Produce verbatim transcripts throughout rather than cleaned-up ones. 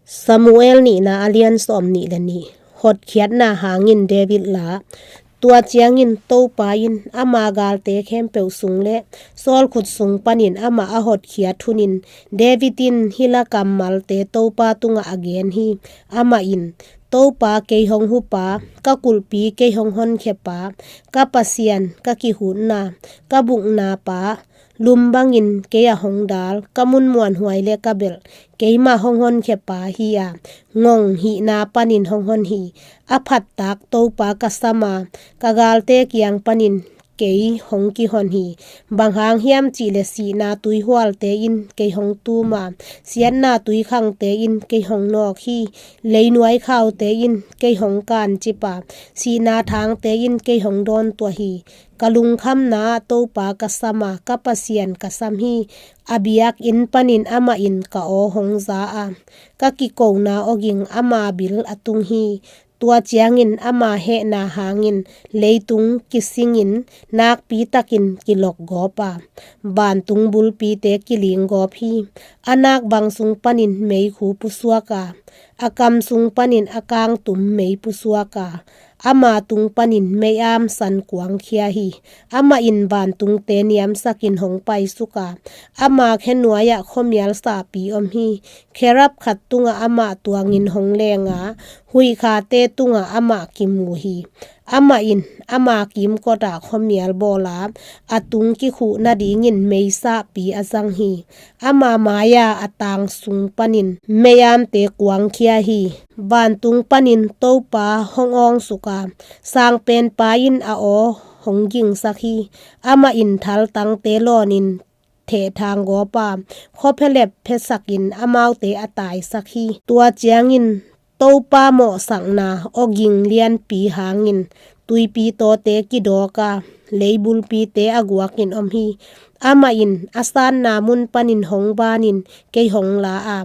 Samuel nihna a lian sawm nih le nih. Hotkhiatna hangin David la. Tua ciangin Topa in ama galte khempeuh sung le Saul khut sung panin amah a hotkhiat hunin David in hih la kammalte Topa tungah a gen hi. Amah in, Topa kei hong hupa, ka kulhpi kei hong honkhiapa, ka Pasian, ka kihutna, ka bukna pa, lum bangin kei a hong dal, ka mun muanhuai le ka belh, keimah hong honkhiapa hi a, ngong hihna panin hong hon hi. A phattak Topa ka sam a, ka galte kiang panin kei hong kihon hi. Bang hang hiam cih le sihna tuihualte in kei hong tum a, siatna tuikhangte in kei hong nawk hi. Leinuai khaute in kei hong kancip a, sihna thangte in kei hong dawntuah hi. Ka lungkhamna ah Topa ka sam a, ka Pasian ka sam hi. A biakinn panin amah in ka aw hong za a, ka kikona awging ama bil a tung hi. Tua ciangin ama hehna hangin leitung kisingin nakpitakin kilokgawp a, vantung bulpite kilinggawp hi. A nak bang sung panin meikhu pusuak a, a kam sung panin a kangtum mei pusuak a, ama tung panin mei-am san kuangkhia hi. Amah in vantungte niamsakin hong paisuk a, ama khenuai-ah khuamial sahpi om hi. Kherub khat tungah amah tuangin hong leng a, huihkhate tungah amah kimu hi. Amah in ama kimkotah khuamial bawl a, a tung kikhuh nadingin mei sahpi a zang hi. Ama mai-a a tang sung panin mei-amte kuangkhia hi. Vantung panin Topa hong awngsuk a, Sangpenpa in a aw hong gingsak hi. Amah in thaltangte lawnin thehthang gawp a, khuaphelep phesakin amaute a taisak hi. Tua ciangin Topa mawhsakna awging lianpi hangin tuipi tawte kidawk a, leibulpite a guakin om hi. Amah in a sanna mun panin hong banin kei hong la a,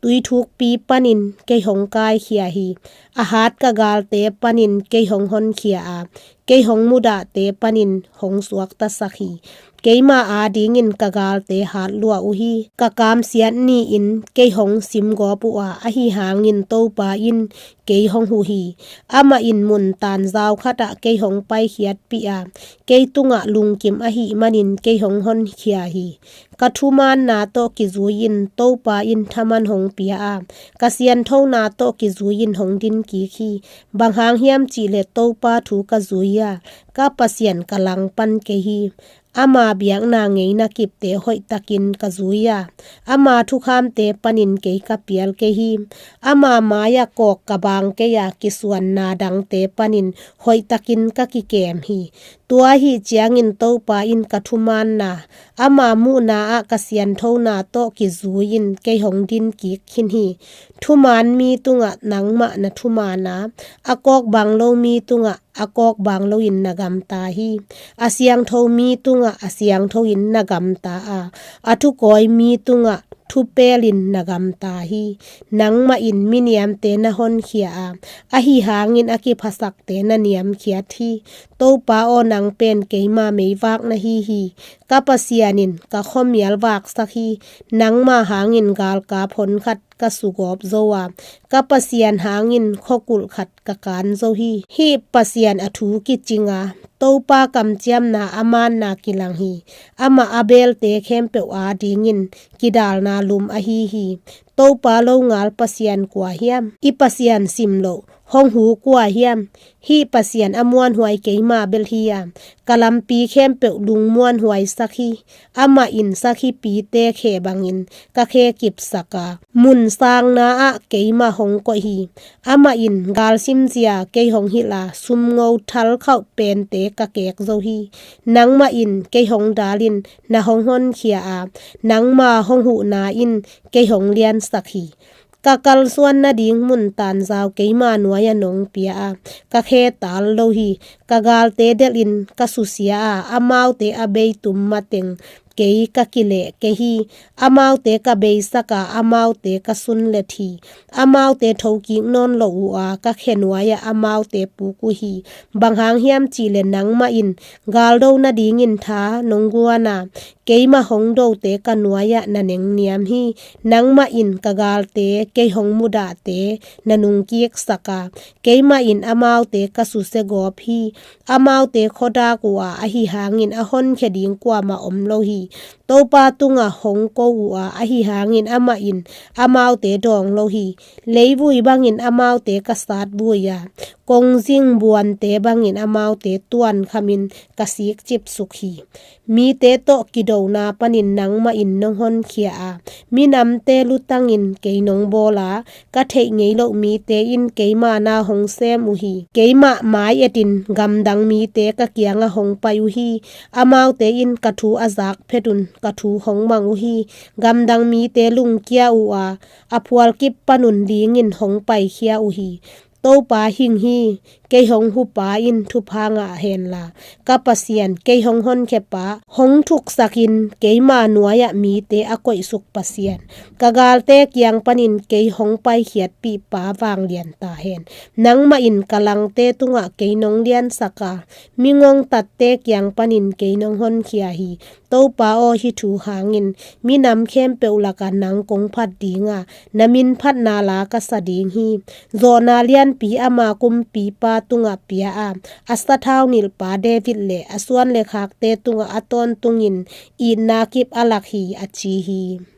tuithukpi panin kei hong kaikhia hi. A hat ka galte panin kei hong honkhia a, kei hong mudahte panin hong suaktasak hi. Keima adingin ka galte hat lua uh hi. Ka kamsiat ni-in kei hong simgawp uh a, ahi hangin Topa in kei hong huh hi. Amah in mun tanzau khatah kei hong paikhiatpih a, kei tungah lungkim ahih manin kei hong honkhia hi. Ka thumaanna tawh kizui-in Topa in thaman hong pia a, ka sianthona tawh kizui-in hong din kik hi. Bang hang hiam cih leh Topa thu ka zui a, ka Pasian ka langpan kei hi. Ama biakna ngeina kipte hoihtakin ka zui a, ama thukhamte panin kei ka pial kei hi. Ama mai-ah kawk ka bang kei a, kisuanna dangte panin hoihtakin ka kikem hi. Tua ahih ciangin Topa in ka thumaanna, ama muhna-ah ka sianthona tawh kizui-in kei hong din kik khin hi. Thumaan mi tungah nangmah na thumaan a, a kawkbang lo mi tungah a kawkbang loin na gamta hi. A siangtho mi tungah a siangtho-in na gamta a, a thukawi mi tungah thupelin na gamta hi. Nangmah in miniamte na honkhia a, ahi hangin a kiphasakte na niamkhiat hi. Topa aw, nang pen keima meivak na hi hi. Ka Pasian in ka khuamial vaksak hi. Nangma hangin galkap honkhat ka sugawp zo a, ka Pasian hangin khuakulh khat ka kan zo hi. Hih Pasian a thu kicing a, Topa kamciamna a maanna kilang hi. Amah a belte khempeuh adingin kidalna lum ahi hi. Topa longal Pasian kua hiam? I Pasian simloh hong hu kua hiam? Hih Pasian a muanhuai keima bel hi a, ka lampi khempeuh lungmuanhuaisak hi. Amah in sakhipite khe bangin ka khe kipsak a, mun sangna-ah keimah hong koih hi. Amah in galsim zia kei hong hilh a, sumngo thalkhauh pente ka kek zo hi. Nangmah in kei hong dalin na hong honkhia a, nangma hong huhna in kei hong liansak hi. Ka kalsuan nading mun tanzau keima nuai-ah nong pia a, ka khe tal lo hi. Ka galte delhin ka susia a, amaute a beitum mateng kei ka kileh kei hi. Amaute ka beisak a, amaute ka sunlet hi. Amaute thokik nawn lo uh a, ka khe nuai-ah amaute puk uh hi. Bang hang hiam cihleh nangmah in galdo nadingin tha nong guan a, keima hong dote ka nuai-ah na nengniam hi. Nangmah in ka galte kei hong mudahte na nungkiksak a, keimah in amaute ka susia gawp hi. Amaute khuadak uh a, ahi hangin a honkhia ding kuamah om lo hi. Topa tungah hong ko uh a, ahi hangin amah in amaute dawng lo hi. Leivui bangin amaute ka satvui a, kongzing buante bangin amaute tuankhamin ka sikcipsuk hi. Mite tawh kidona panin nangmah in nong honkhia a, minamte lutangin kei nong bawl a, ka theih ngei loh mite in keima na hong sem uh hi. Keimah mai-etin gamdang mite ka kiangah hong pai uh hi. Amaute in ka thu a zak phetun ka thu hong mang uh hi. Gamdang mite lungkia uh a, a phualkip panun dingin hong paikhia uh hi. Topa hing hi. Kei hong hupa in thupha ngah henla, ka Pasian, kei hong honkhia pa, hong thuksakin keima nuai-ah mite a koihsuk Pasian, ka galte kiang panin kei hong paikhiatpih pa vanglian ta hen. Nangmah in ka langte tungah kei nong liansak a, mingongtatte kiang panin kei nong honkhia hi. Topa aw, hih thu hangin minam khempeuh lakah nang kong phat ding a, na min phatna la ka sa ding hi. Zawhna lianpi ama kumpipa tungah pia a, a sathau nilhpa David le a suan le khakte tungah a tawntungin itna kip a lak hi, a ci hi.